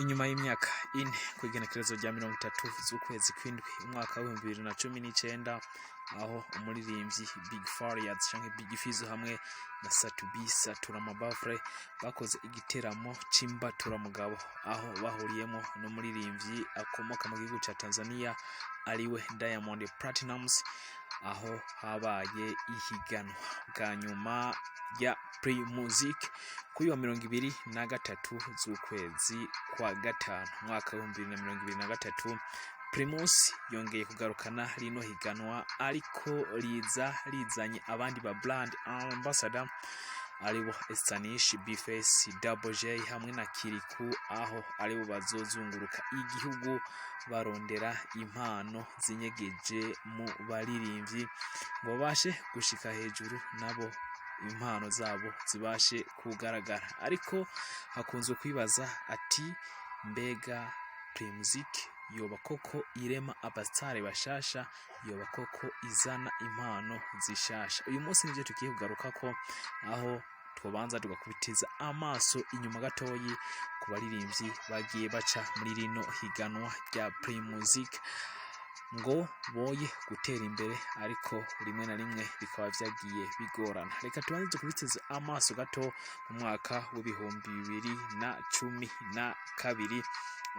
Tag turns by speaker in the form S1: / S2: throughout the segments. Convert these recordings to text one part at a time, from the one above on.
S1: Inyuma y'imyaka 4, ku igenekerezo rya 30 z'ukwezi kw'indwi, umwaka wa 2019, aho umuririmbyi Big Farious canke Big Fizzo hamwe na Sat-B Satura Mabafre bakoze igiteramo c'imbaturamugabo, aho bahuriyemo n'umuririmbyi akomoka mu gihugu ca Tanzania, ariwe Diamond Platnumz, aho habaye ihiganwa bwa nyuma rya Primusic kuri wa 23 z'ukwezi kwa gatanu, umwaka wa 2023. Primus yongeye kugarukana rino higanwa, ariko riza rizanye abandi ba brand ambassador, aribo Estanish, Bface, Double J hamwe na Kiriku, aho aribo bazozunguruka igihugu barondera impano zinyegeje mu baririmbyi ngo babashe gushika hejuru, nabo impano zabo zibashe kugaragara. Ariko hakunzwe kwibaza ati: "Mbega Primusic yoba koko irema abasitari bashasha? Yoba koko izana impano zishasha?" Uyu munsi nivyo tugiye kugarukako, aho twobanza tugakubitiza amaso inyuma gatoyi ku baririmbyi bagiye baca muri rino higanwa rya Primusic ngo boye gutera imbere, ariko rimwe na rimwe bikaba vyagiye bigorana. Reka tubanze dukubitize amaso gato mu mwaka wa 2012,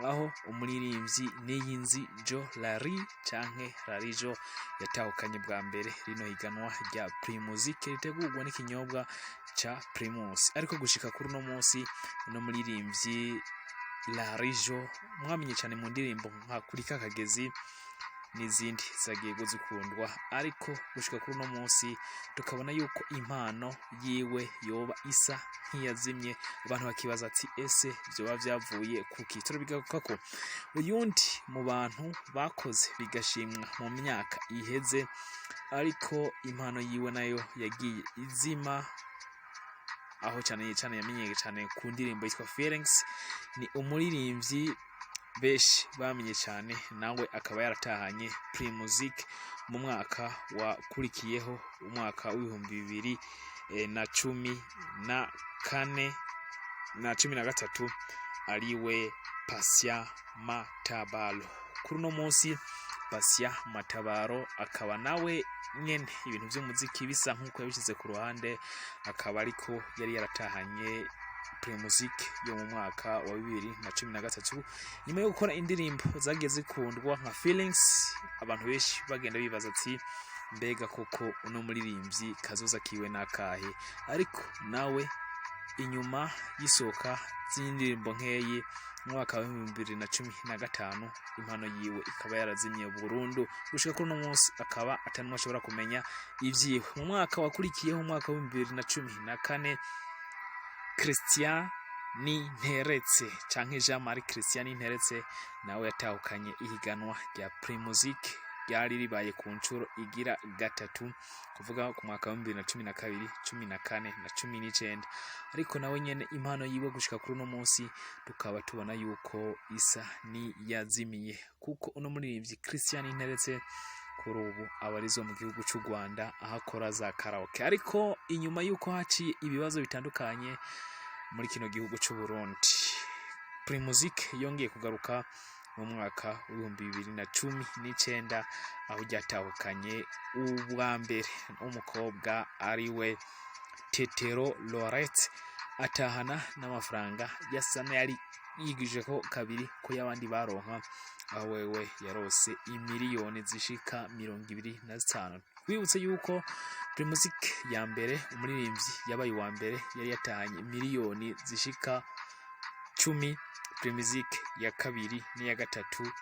S1: aho umuririmbyi Niyinzi Jo Lari canke Larijo yatahukanye bwa mbere rino higanwa rya Primusic ritegurwa n'ikinyobwa ca Primus. Ariko gushika kuri uno munsi, uno muririmbyi Larijo mwamenye cyane mu ndirimbo nka Kuri Kakagezi n'izindi zagiye zikundwa, ariko gushika kuri uno munsi tukabona yuko impano yiwe yoba isa nk'iyazimye, abantu bakibaza ati: "Ese vyoba vyavuye kuki?" Turabigaruka ko uyundi mu bantu bakoze bigashimwa mu myaka iheze, ariko impano yiwe nayo yagiye izima, aho cyane cyane yamenyeye cyane ku ndirimbo yitwa Feelings, ni umuririmbyi benshi bamenye cyane, nawe akaba yaratahanye Primusic mu mwaka wakurikiyeho, umwaka wa 2014 na 13, ariwe Patient Matabaro. Kuri uno munsi Patient Matabaro akaba nawe nyene ibintu vy'umuziki bisa nk'uko yabishyize ku ruhande, akaba ariko yari yaratahanye Primusic yo mu mwaka wa 2013, nyuma yo gukora indirimbo zagiye zikundwa nka Feelings, abantu benshi bagenda bibaza ati: "Mbega koko uno muririmbyi kazoza kiwe nakahe?" Ariko nawe inyuma y'isohoka z'indirimbo nkeyi mu mwaka wa 2015, impano yiwe ikaba yarazimye burundu. Gushika kuri uno munsi akaba atanumwe ashobora kumenya ivyiwe. Mu mwaka wakurikiyeho, umwaka wa 2014, Christian Ninteretse canke Jean Marie Christian Ninteretse nawe yatahukanye ihiganwa rya Primusic ryari ribaye ku nshuro igira gatatu, kuvuga ku mwaka wa 2012, 14 na 19. Ariko nawe nyene impano yiwe gushika kuri uno munsi tukaba tubona yuko isa ni yazimiye, kuko uno muririmbyi Christian Ninteretse kuri ubu abarizwa mu gihugu cy'u Rwanda, aho akora za karaoke. Ariko inyuma y'uko haciye ibibazo bitandukanye muri kino gihugu cy'u Burundi, Primusic yongeye kugaruka mu mwaka wa 2019, aho ryatahukanye ubwa mbere umukobwa ariwe Tetero Lorette, atahana n'amafaranga yasa n'ayari yigije ko kabiri ko y'abandi baronka, aho wewe yarose imiliyoni zishika 25. Twibutse yuko Primusic ya mbere, umuririmbyi yabaye uwa mbere yari yatahanye miliyoni zishika 10, Primusic ya kabiri n'iya gatatu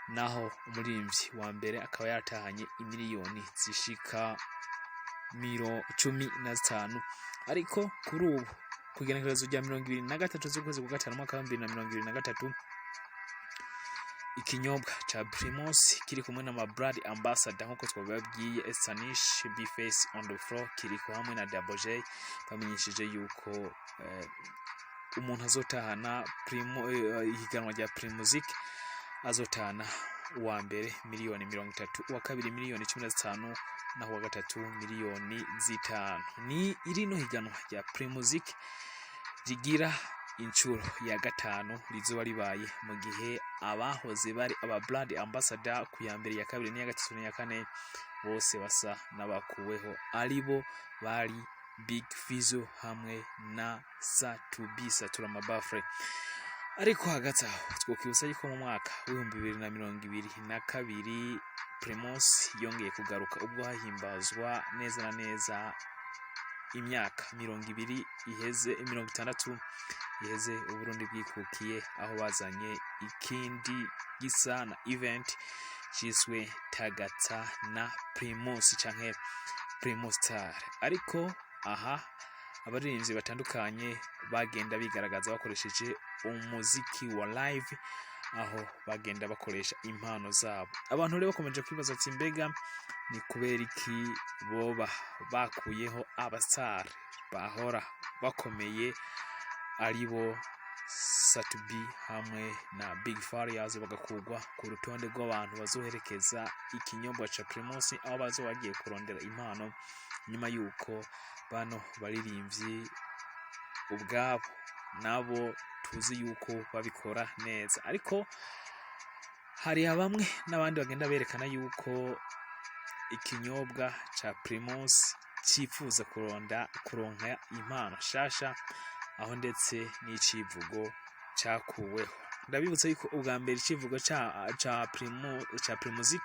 S1: naho umuririmbyi wa mbere akaba yaratahanye imiliyoni zishika 15. Ariko kuri ubu, ku igenekerezo rya 23 z'ukwezi kwa gatanu, umwaka wa 2023, ikinyobwa ca Primus kiri kumwe na brand ambassador, nkuko twababwiye, Estanish, Bface on the floor, kiriko hamwe na Double J, bamenyesheje yuko umuntu azotahana Primo ihiganwa rya Primusic azotahana Uwa mbere miliyoni 30, uwa kabiri miliyoni 15, naho uwa gatatu miliyoni 5. Ni irino higanwa rya Primusic rigira incuro ya gatanu rizoba ribaye, mu gihe abahoze bari aba brand ambassador ku ya mbere, ya kabiri, n'iya gatatu, n'iya kane bose basa n'abakuweho, aribo bari Big Fizzo hamwe na Sat-B Satura Mabafre. Ariko hagati aho twokwibutsa yuko mu mwaka w'2022 Primus yongeye kugaruka, ubwo hahimbazwa neza na neza imyaka 20 iheze, 60 iheze Uburundi bwikukiye, aho bazanye ikindi gisa na event ciswe Tagata na Primus canke Primus Star. Ariko aha abaririmbyi batandukanye bagenda bigaragaza bakoresheje umuziki wa live, aho bagenda bakoresha impano zabo. Abantu rero bakomeje kwibaza ati: "Mbega ni kubera iki boba bakuyeho abastar bahora bakomeye, aribo Sat-B hamwe na Big Farious, bagakurwa ku rutonde rw'abantu bazoherekeza ikinyobwa ca Primus, aho bazoba bagiye kurondera impano, nyuma yuko bano baririmbyi ubwabo nabo tuzi yuko babikora neza?" Ariko hari bamwe n'abandi bagenda berekana yuko ikinyobwa ca Primus cifuza kuronda kuronka impano shasha, aho ndetse n'icivugo cakuweho. Ndabibutsa yuko ubwa mbere icivugo ca Primusic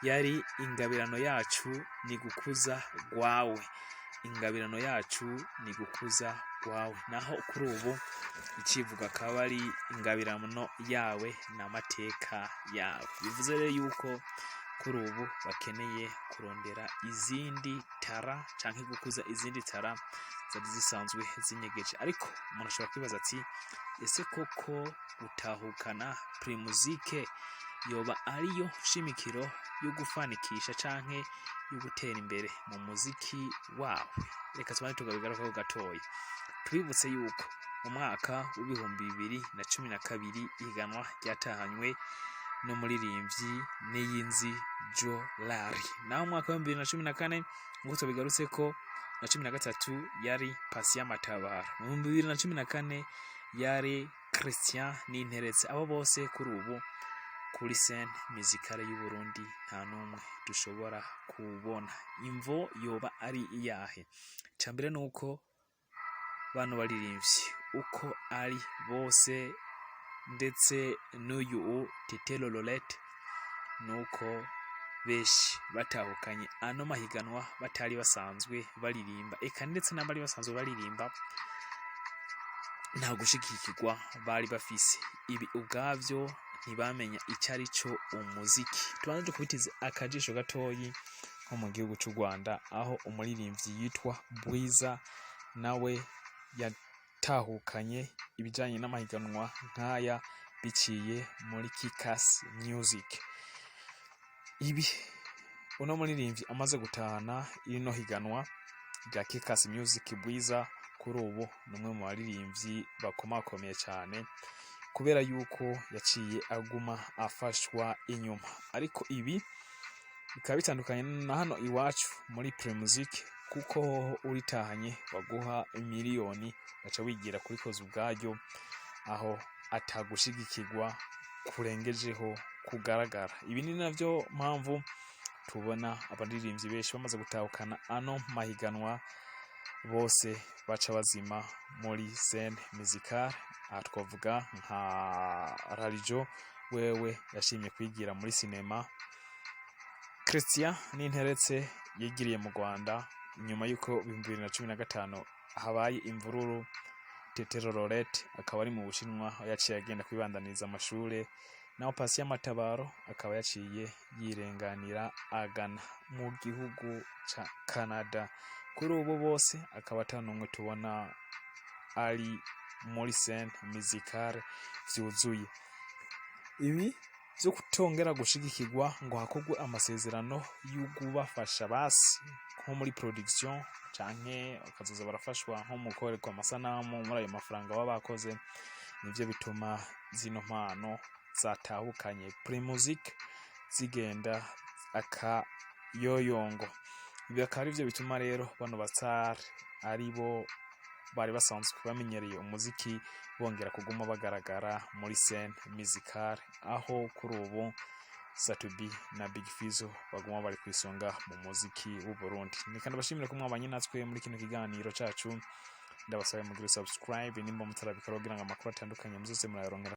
S1: yari "Ingabirano yacu ni gukuza gwawe, ingabirano yacu ni gukuza gwawe", naho kuri ubu icivugo akaba ari "Ingabirano yawe n'amateka yawe". Bivuze rero yuko kuri ubu bakeneye kurondera izindi talent canke gukuza izindi talent zari zisanzwe zinyegeje. Ariko umuntu ashobora kwibaza ati: "Ese koko gutahukana Primusic yoba ariyo shimikiro yo gufanikisha canke yo gutera imbere mu muziki wawe?" Reka tubane tugabigarukako gatoya. Tubibutse yuko mu mwaka w'2012 ihiganwa ryatahanywe n'umuririmbyi Niyinzi Jolari, naho mu mwaka w'2014, nk'uko tubigarutseko, na 13 yari Patient Matabaro, mu 2014 yari Christian Ninteretse. Abo bose kuri ubu kuri scène musicale y'u Burundi nta n'umwe dushobora kubona. Imvo yoba ari iyahe? Icambere nuko bano baririmbyi uko ari bose, ndetse n'uyu Tetero Lorette, nuko benshi batahukanye ano mahiganwa batari basanzwe baririmba, eka ndetse n'abari basanzwe baririmba nta gushigikirwa bari bafise. Ibi ubwavyo ntibamenya ico ari co umuziki. Tubanze dukubitize akajisho gatoyi nko mu gihugu c'u Rwanda, aho umuririmbyi yitwa Bwiza nawe yatahukanye ibijanye n'amahiganwa nk'aya biciye muri Kikac Music. Ibi uno muririmbyi amaze gutahana rino higanwa rya Kikac Music, Bwiza kuri ubu ni umwe mu baririmbyi bakomakomeye cyane, kubera yuko yaciye aguma afashwa inyuma. Ariko ibi bikaba bitandukanye na hano iwacu muri Primusic, kuko hoho uritahanye baguha miliyoni baca wigira kurikoza ubwaryo, aho atagushigikirwa kurengejeho kugaragara. Ibi ni navyo mpamvu tubona abaririmbyi benshi bamaze gutahukana ano mahiganwa bose baca bazima muri scène musicale. Aha twavuga nka Rarijo, wewe yashimye kwigira muri sinema. Christian Ninteretse yigiriye mu Rwanda nyuma y'uko 2015 habaye imvururu. Tetero Lorette akaba ari mu Bushinwa, aho yaciye agenda kwibandaniza amashure, naho Patient Matabaro akaba yaciye yirenganira agana mu gihugu ca Canada. Kuri ubu bose akaba ata n'umwe tubona ari muri scène musicale vyuzuye. Ibi vyo kutongera gushigikirwa ngo hakorwe amasezerano y'ukubafasha, basi nko muri production, canke bakazoza barafashwa nko mu gukorerwa amasanamu muri ayo mafaranga baba bakoze, nivyo bituma zino mpano Zatahukanye Primusic zigenda akayoyongo. Ibi akaba arivyo bituma rero bano ba star, ari bo bari basanzwe bamenyereye umuziki, bongera kuguma bagaragara muri scene musicale, aho kuri ubu Sat-B na Big Fizzo baguma bari ku isonga mu muziki w'u Burundi. Ni kandi bashimire ko mwabanye natwe muri kino kiganiro cacu. Ndabasaba mugire subscribe nimba mutarabikora, kugira ngo amakuru atandukanye muzose murayaronkera.